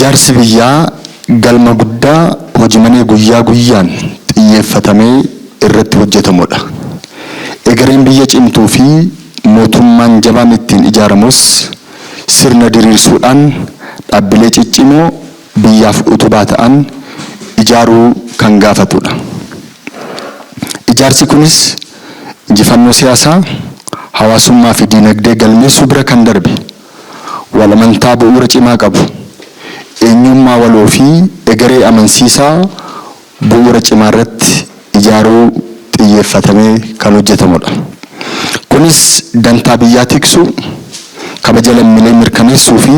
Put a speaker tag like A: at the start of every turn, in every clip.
A: Ijaarsi biyyaa galma guddaa hojimanee guyyaa guyyaan xiyyeeffatamee irratti hojjetamudha. Egereen biyya cimtuu fi mootummaan jabaan ittiin ijaaramus sirna diriirsuudhaan dhaabbilee ciccimoo biyyaaf utubaa ta'an ijaaruu kan gaafatudha. Ijaarsi kunis injifannoo siyaasaa, hawaasummaa fi diinagdee galmeessuu bira kan darbe wal amantaa bu'uura cimaa qabu, eenyummaa waloo fi egeree amansiisaa bu'uura cimaarratti ijaaruu xiyyeeffatamee kan hojjetamudha. Kunis dantaa biyyaa tiksuu, kabaja lammiilee mirkaneessuu fi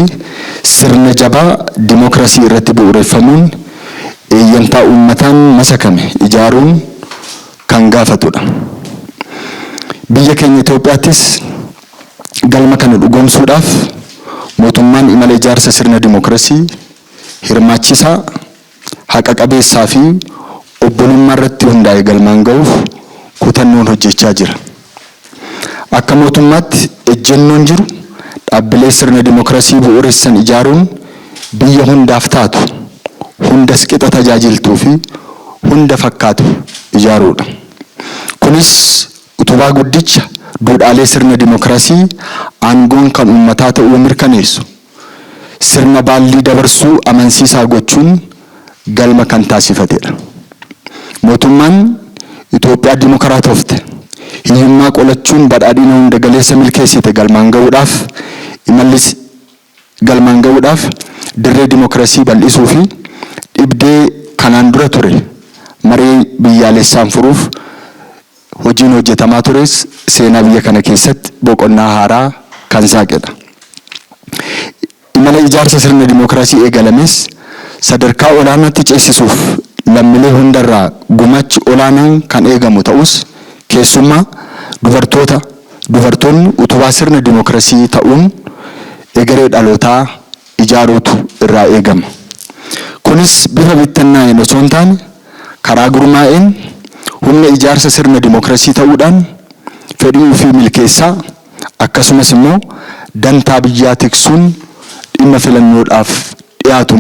A: sirna jabaa dimookiraasii irratti bu'uureffamuun eeyyantaa uummataan masakame ijaaruun kan gaafatudha. Biyya keenya Itoophiyaattis galma kana dhugoomsuudhaaf mootummaan imala ijaarsa sirna dimookiraasii hirmaachisaa, haqa qabeessaa fi obbolummaa irratti hundaa'e galmaan ga'uuf kutannoon hojjechaa jira. Akka mootummaatti ejjennoon jiru dhaabbilee sirna dimookiraasii bu'uuressan ijaaruun biyya hundaaf taatu, hundas qixa tajaajiltuu fi hunda fakkaatu ijaaruudha. Kunis utubaa guddicha duudhaalee sirna dimookiraasii aangoon kan uummataa ta'uu mirkaneessu, sirna baallii dabarsuu amansiisaa gochuun galma kan taasifatedha. Mootummaan Itoophiyaa dimookiraatofte hiyyummaa qolachuun badhaadhina hunda galeessa milkeessite galmaan ga'uudhaaf imalli galmaan ga'uudhaaf dirree dimookiraasii bal'isuu fi dhibdee kanaan dura ture maree biyyaalessaan furuuf hojiin hojjetamaa tures seenaa biyya kana keessatti boqonnaa haaraa kan saaqedha. Imala ijaarsa sirna dimookiraasii eegalames sadarkaa olaanaatti ceesisuuf lammiilee hundarraa gumaachi olaanaan kan eegamu ta'us, keessumaa dubartoota dubartoonni utubaa sirna dimookiraasii ta'uun egeree dhalootaa ijaaruutu irraa eegama. Kunis bifa bittinnaa'een osoo hin taane karaa gurmaa'een humna ijaarsa sirna dimookiraasii ta'uudhaan fedhii ofii milkeessaa, akkasumas immoo dantaa biyyaa tiksuun dhimma filannoodhaaf dhiyaatu.